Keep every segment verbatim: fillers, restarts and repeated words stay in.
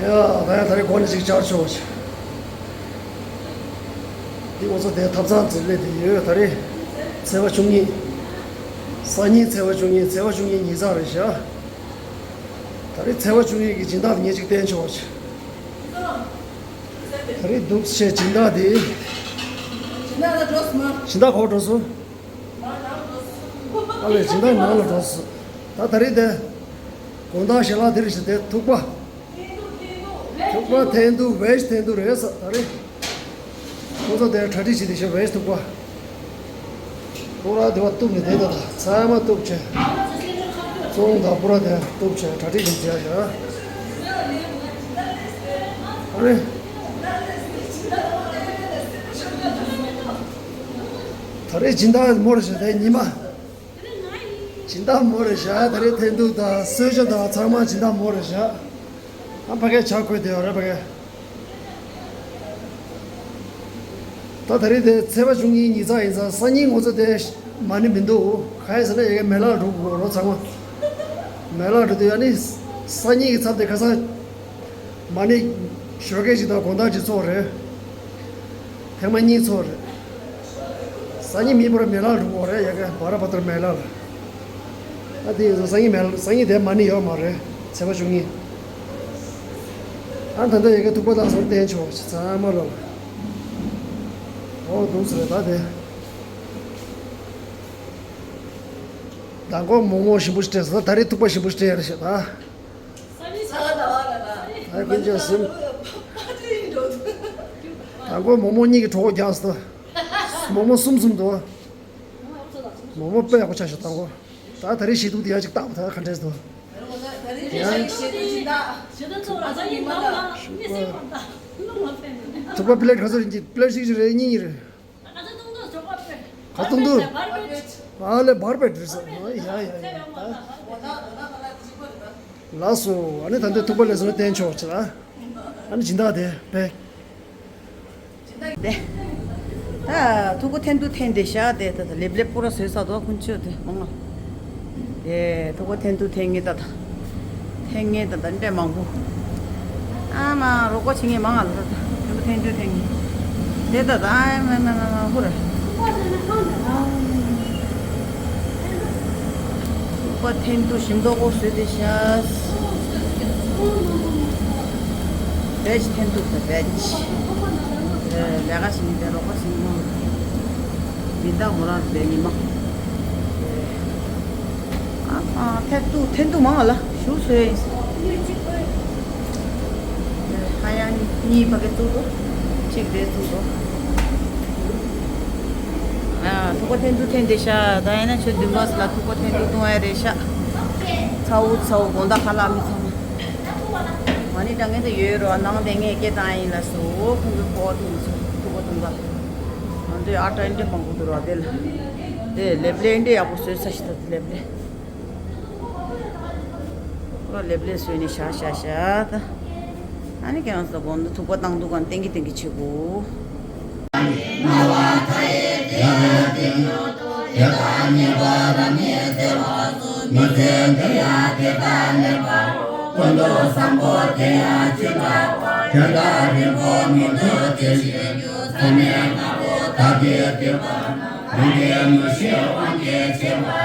ཡ། ད་ཡ་ད་རེས་གོ་ནས་ཅིག་བཅར་ཆོག་ཅིག་འདི་ང་ཚོ་དེ་ཐབ་ཚང་ཙི་སླེབས་དེ་ཡོད། ད་རེས་ཚེས་པ་བཅུ་གཉིས། སང་ཉིན་ཚེས་པ་བཅུ་གཉིས། ཚེས་པ་བཅུ་གཉིས་ཉི་ཤུ་རྩ་རེད་ཤག་ད་རེས་ཚེས་པ་བཅུ་གཉིས་ཀྱི་སྦྱིན་བདག་ངས་ཅིག་བསྟན་ཆོག་ཅིག་ད་རེས་འདུག་བྱས་སྦྱིན་བདག་དེ། སྦྱིན་བདག་ལ་འགྲོ་སོང་མ། སྦྱིན་བདག་ག་པར་འགྲོ་སོང་། ཨ་ལས་སྦྱིན་བདག་ནང་ལ་འགྲོ་སོང་། ད་ད་རེས་དེ། དགོང་དག་ཞལ་ལག་དེ་རེད་ཤག་དེ་ཐུག་པ། ཐུག་པ་འཐེན་ཐུག་བེ་ཇི་འཐེན་ཐུག་རེད་ས་ད་རེས། ཁོང་ཚོ་དེ་གྲ་སྒྲིག་བྱས་དེ་ཤག་བེ་ཇི་ཐུག་པ། ཁོ་རང་དེ་བ་གཏུབ་ནས་དེ་ད་ད་ཚང་མ་གཏུབ་བྱས། བཙོང་དང་པུ་ར་དེ་གཏུབ་བྱས་གྲ་སྒྲིག་བྱས་བྱས་ཤག་ཨ་རེ། ད་རེས་སྦྱིན་བདག་མོ་རེད་ཤག་དེ་ཉི་མ། སྦྱིན་བདག་མོ་རེད་ཤག་ད་རེས་འཐེན་ཐུག་དང་གསོལ་ཇ་དང་ཚང་མ་སྦྱིན་བདག་མོ་རེད་ཤག་ཨ་ཕ་གའི་ཇ་བསྐོལ་བསྡད་ཡོད་རེད་ཕ་གའི། ད་ད་རེས་དེ་ཚེས་པ་བཅུ་གཉིས་ཉི་ཤུ་རྩ་ཡིན་ཙང་སང་ཉིན་ང་ཚོ་དེ་མ་ཎི་མི་འདུག་གང་ཡིན་ཟེར་ན་ཡ་གའི་མེ་ལགས་འགྲོ་དགོས་རོ་ཚང་མ། མེ་ལགས་འགྲོ་དུས་ཨ་ནི་སང་ཉིན་གྱི་ཚབ་དེ་ཁ་སང་། མ་ཎི་ཞོགས་ཀས་ཅིག་དང་དགོང་དག་ཅིག་ཚོགས་རེད། ཐེངས་མ་གཉིས་ཚོགས་རེད། སང་ཉིན་མི་བར་མེ་ལགས་འགྲོ་གི་རེད་ཡ་གི་བར་བ་ཏར་མེ་ལགས་ལ། ཨ་དེ་ཡིན་ཙང་སང་ཉིན་མེ་ལགས་སང་ཉིན་དེ་མ་ཎི་ཡོད་མ་རེད་ཚེས་པ་བཅུ་གཉིས། ཨ་ད་ལྟ་ཡ་གི་ཐུག་པ་དང་ཟོར་བསྟན་ཆོག་ཚང་མ་ལ། ཨོ་འདུག་ཟེར་རེད་ད་དེ། མདང་དགོང་མོག་མོག་ཞིམ་པོ་ཞིག་སྤྲད་སོང་། ད་རེས་ཐུག་པ་ཞིམ་པོ་ཞིག་སྤྲད་ཡ་རེད་ཤག་ད། ད་ཀུན་སྤྱོད་ཟིན། མདང་དགོང་མོག་མོག་གཉིས་ཀྱི་གྲོགས་པོ་རྒྱག་སོང་། མོག་མོག་གསུམ་གསུམ་འདུག་མོག་མོག་དཔེ་ཡག་པོ་ཆགས་ཤག་མདང་དགོང་། ད་ད་རེས་ཞེ་སྡུག་དེ་ཡ་གཅིག་བཏགས་པ་ད་ག་འདྲས་འདུག་ཡ། ཐུག་པ་པི་ལེ་ཊི་ག་ཚོད་རེད། གཉིས་པི་ལེ་ཊི་གཅིག་རེད། གཉིས་རེད། ག་ཚོད་འདུག་ཨ་ལས་བར་པའི་འགྲིག་སོང་། ཡ་ཡ་ཡ། ལགས་སོ། ཨ་ནི་ད་ལྟའི་ཐུག་པ་ལས་བཟོ་བསྟན་ཆོག་ཅིག་ཨ་ནི་སྦྱིན་བདག་དེ་བས། དེ། ད་ཐུག་པ་འཐེན་དུ་འཐེན་དེ་ཤ་དེ་ད་ལེབ་ལེབ་པོ་ར་བཟོས་ས་དོ་ཀུན་ཆོད་དེ་མང་ང་། དེ་ཐུག་པ་འཐེན་དུ་འཐེན་ངེས་ད་ད། འཐེན་ངེས་ད་ད་འདྲེ་མང་པོ། ཨ་མ་རོགས་པ་བྱེད་ངེས་མང་ང་ལ་ད་ད་ཐུག་པ་འཐེན་དུ་འཐེན་ངེས། དེ་ད་ད་ཨ་མ་མ་མ་མ་ཧུ་ར། ཐུག་པ་འཐེན་དུ་ཞིམ་མདོག་པོ་བཟོས་དེ་ཤ། བེ་ཇི་འཐེན་དུ་ད་བེ་ཇི། ལས་ཀ་བྱེད་ངེས་དེ་རོགས་པ་བྱེད་ངེས་མང་ང་། མི་འདང་མོ་རང་རེད་ཉི་མ། ཨ་ཨ་ཐེབ་ཏུ་འཐེན་ཏུ་མང་ལ་ཞུ་སོས། ཧ་ཡང་གཉིས་ཕ་གི་བཙུགས་འདུག་གཅིག་རེ་བཙུགས་འདུག་ཨ་ཐུག་པ་འཐེན་ཏུ་འཐེན་དེ་ཤ། ད་ཡིན་ན་ཆུ་འདུན་པ་ལ་ཐུག་པ་འཐེན་ཏུ་བཏུང་ཡ་རེད་ཤ། ཚ་བོ་ཚ་བོ་དགོང་དག་ཁ་ལག་མི་ཚང་མ། མ་ནི་དྲང་ངེས་དེ་ཡོད་རོ་ནང་དེ་ངས་སྐད་བཏང་ཡིན་ལ་སོ་ཁོང་གི་ཕོ་ཐུག་ཚུགས་ཐུག་པ་འཐུང་ག་ང་ཚོའི་ཨ་ཏྲ་འདྲེ་མང་པོ་འདུག་ར་དེ་ལ། དེ་ལེབ་ལེ་འདྲེ་ཡག་པོ་བཟོས་ས་ཞིག་ད་དེ་ལེབ་ལེ། ཁོ་ར་ལེབ་ལེ་བཟོས་ནས་བཞག་བཞག་བཞག་ད། ཨ་ནི་ཁྱེད་རང་ཚོ་དགོང་དུ་ཐུག་པ་བཏང་འདུག་གང་ཏེང་གི་ཏེང་གི་བྱེད་དགོས། ཀུན་ཏུ་བཟང་པོ་དེ་ཡང་ཅི་འདྲ་བ། དོན་དག་རིང་པོ་མི་འདུག་དེ་བཞིན་དུ། ཚད་མེད་ལྔ་པོ་བདག་གིས་བསྡུས་པ་ན། རང་གི་མི་ཤེས་དབང་གིས་བྱས་པ་དང་།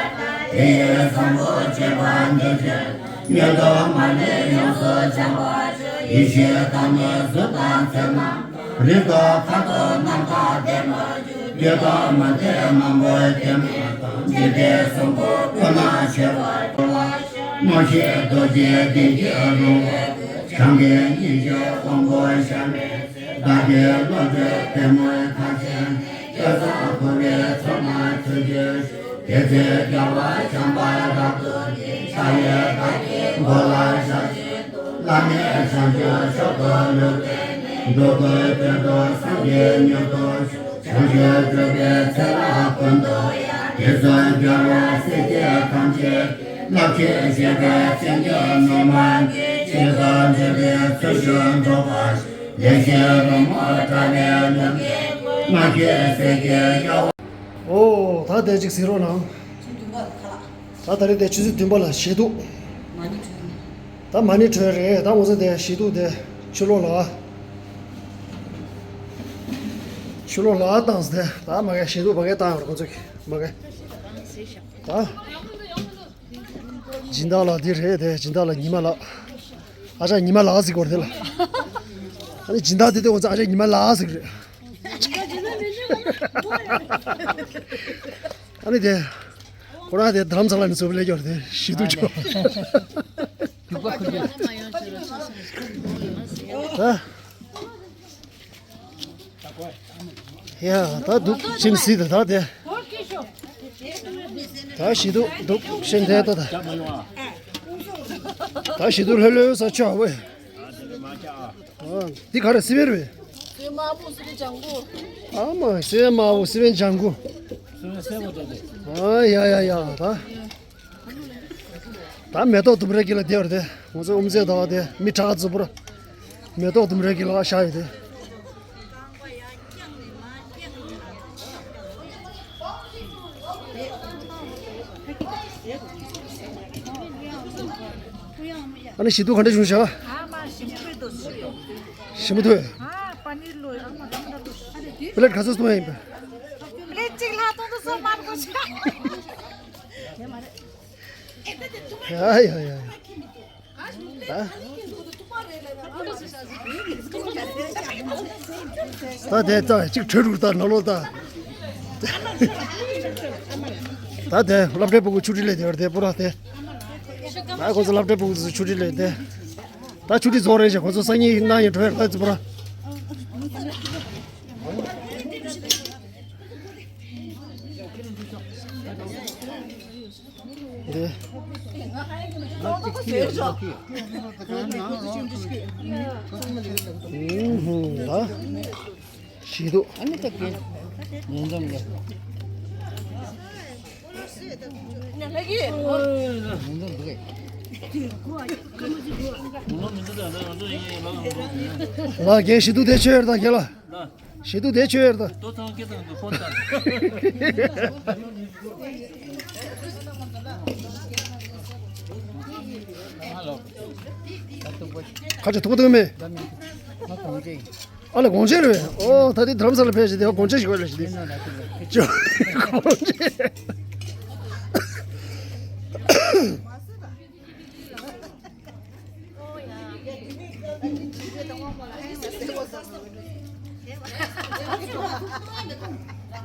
དེ་ཡི་བཟང་པོ་སྤྱོད་པ་འདི་ཕྱིར། ཉེ་དུ་མ་ལུས་ཡོངས་སུ་སྦྱངས་པ་ཡི། ཡེ་ཤེས་དང་ནི་གཟུགས་དང་ཚེར་མ། རིག་པ་མཐར་ཐུག་རྣམ་དག་བདེ་བར་གྱུར། ཡི་དམ་མ་འདས་མང་པོའི་ལྟད་མོ་དང་། འཇིག་རྟེན་གསུམ་པོ་ཀུན་ན་ཆེ་བར་གྱུར། མངོན་ཤེས་རྡོ་རྗེ་གདན་གྱི་རོལ་པ། བྱང་གི་སྙིང་རྗེ་དབང་པོ་གཞལ་མེད་ཟེར། བདག་གི་བློ་གྲོས་པད་མོའི་མཐར་ཕྱིན་ནས། སྐལ་བཟང་འཁོར་བའི་མཚོ་ན་ཐུགས་རྗེས་ཞུགས། དེ་ཚེ་རྒྱལ་བ་བྱམས་པ་རབ་ཏུ་བརྒྱུད། ཕྱག་གཡས་བདག་གི་མགོ་ལ་བཞག་བཞིན་དུ། བླ་མེད་བྱང་ཆུབ་མཆོག་ཏུ་བློ་གཏད་ནས། འགྲོ་ཀུན་དོན་དུ་སངས་རྒྱས་མྱུར་དུ་ཤོག། བྱང་ཆུབ་སྒྲུབ་པའི་ཚེ་རབས་ཀུན་ཏུ་ཡང་། དུས་གསུམ་རྒྱལ་བ་སྲས་བཅས་ཐམས་ཅད་ཀྱི། རླབས་ཆེན་བཞད་པའི་མཚན་ཉིད་ཉི་མ་གིས། ཆེད་དུ་འཛིན་པའི་ཚུལ་བཞིན་འགྲུབ་པར་ཤོག། ལེགས་བཤད་རོལ་མོ་དྲ་བའི་ལུང་གིས་བསྐོར། སྔར་གྱི་སྲས་ཀྱི་དབྱེ་བ། ཨོ། ད་དེ་ཅིག་གཟིགས་རོགས་གནང་། ཆུ་བདུན་པ་ལ་ཁ་ལག་ད་ད་རེས་དེ་ཆུ་ཚོད་བདུན་པ་ལ་བཞེས་འདུག་མ་ཎི་འཁྲུངས་ནས། ད་མ་ཎི་གྲོལ་རེད། ད་ང་ཚོ་དེ་ཞི་དུ་དེ་ཕྱི་ལོགས་ལ། ཕྱི་ལོགས་ལ་བཏང་སྟེ་ད་མ་གི་ཞི་དུ་མ་གི་བཏང་ཡོད་རེད། ཁོ་ཚོས་མ་གི། ད་སྦྱིན་བདག་ལགས་འདི་རེད་དེ། སྦྱིན་བདག་ལགས་ཉི་མ་ལགས། ཨ་ཅག་ཉི་མ་ལགས་ཟེར་གོ་རེད་ལ། ཨ་ནི་སྦྱིན་བདག་དེ་དེ་ང་ཚོ་ཨ་ཅག་ཉི་མ་ལགས་ཟེར་གི་རེད། ཨ་ནི་དེ། ཁོ་རང་དེ་རྡ་རམ་ས་ལ་ནས་བཟོ་པའི་ལས་ཀྱོར་དེ་ཞི་དུ་ཅོ། ད། ཡ་ད་འདུག་ཕྱིན་སྲིད་དེ་ད་དེ། ད་ཞི་དུ་འདུག་ཕྱིན་དེ་ད་ད། ད་ཞི་དུ་ལྷོད་ལྷོད་ས་ཆོག་བས། འདི་ག་རེ་སི་པན་རེད། སི་པན་དམར་པོ་སི་པན་ལྗང་གུ། ཨ་མ་སི་པན་དམར་པོ་སི་པན་ལྗང་གུ། ཨ་ཡ་ཡ་ཡ་ད། ད་མེ་ཏོག་ལྡུམ་རའི་དཀྱིལ་ལ་བསྡད་པ་རེད་དེ། ང་ཚོ་དབུ་མཛད་ཟླ་བ་དེ་མི་དྲག་རྫུ་འཕུར། མེ་ཏོག་ལྡུམ་རའི་དཀྱིལ་ལ་བཞག་ཡོད་དེ། ཨ་ནི་ཞི་དུ་ག་འདྲ་བྱུང་ཤག་ཞིམ་པོ་ཐོན། པི་ལེཊ་ག་ཚོད་གཏོང་ཡ་ཡིན་པ། པི་ལེཊ་གཅིག་ལྷག་གཏོང་དུ་སོང་མ་གོ་ཤག་ཡ་ཡ་ཡ་ཡ། ད་དེ་ད་ཅིག་བྲོས་འགྲོ་ད་ནང་ལོགས་ད། ད་དེ་སློབ་གྲྭའི་ཕྲུ་གུ་ཆུ་ཁྲིད་ལས་དེ་བར་དེ་པུ་ར་དེ། ད་ཁོ་ཚོ་སློབ་གྲྭའི་ཕྲུ་གུ་ཚོ་ཆུ་ཁྲིད་ལས་དེ། ད་ཆུ་ཁྲིད་རྫོགས་རེད་ཤག་ཁོ་ཚོ་སང་ཉིན་གནངས་ཉིན་བྲོས་ལ་ཙི་པུ་ར། འདི། ཨུམ་ཧུམ་ལ། ཞི་དུ། ཨ་ནི་ད་གིན། ཉན་འཛོམས་ལ། ལ་རྒན་ཞི་དུ་དེ་ཆོས་ཡོད་ད་རྒན་ལ། ཞི་དུ་དེ་ཆོས་ཡོད་ད། ཏོ་ཚང་སྐད་དང་ཏོ་ཕོ་ཚང་། ཁ་ཆེ་ཐུག་ཐུག་མེད། ཨ་ལ་དགོང་ཆེན་རེད། ཨོ་ད་དེ་དྷ་རམ་ས་ལ་ཕེབས་ཤིག་དེ་དགོང་ཆེན་ཞིག་དགོས་ལ་ཞིག་དེ། ཅོ་དགོང་ཆེན།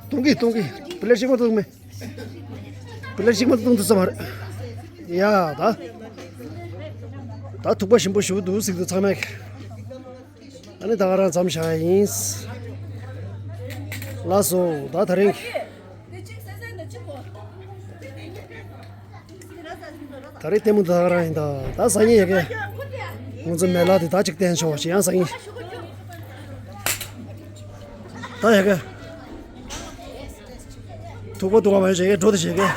གཏོང་གི་གཏོང་གི། པི་ལེཊ་གཅིག་མ་གཏོང་མེད། པི་ལེཊ་གཅིག་མ་གཏོང་ཐུབ་ས་མ་རེད། ཡ་ད། ད་ཐུག་པ་ཞིམ་པོ་ཞུ་འདུག་ཟིག་འདུག་ཚང་མས། ཨ་ནི་ད་ག་རང་མཚམས་བཞག་ཡིན། ལགས་སོ་ད་དེ་རིང་། ད་རེས་ལྟད་མོ་ད་ག་རང་ཡིན་ད། ད་སང་ཉིན་ཡ་གི། ང་ཚོ་མེ་ལ་དེ་ད་ཅིག་བསྟན་ཆོག་ཅིག་ཡང་སང་ཉིན། ད་ཡ་གི། ཐུག་པ་ཐུག་པ་མ་ཡོང་བྱེད་གི་འགྲོ་དེ་བྱེད་གི།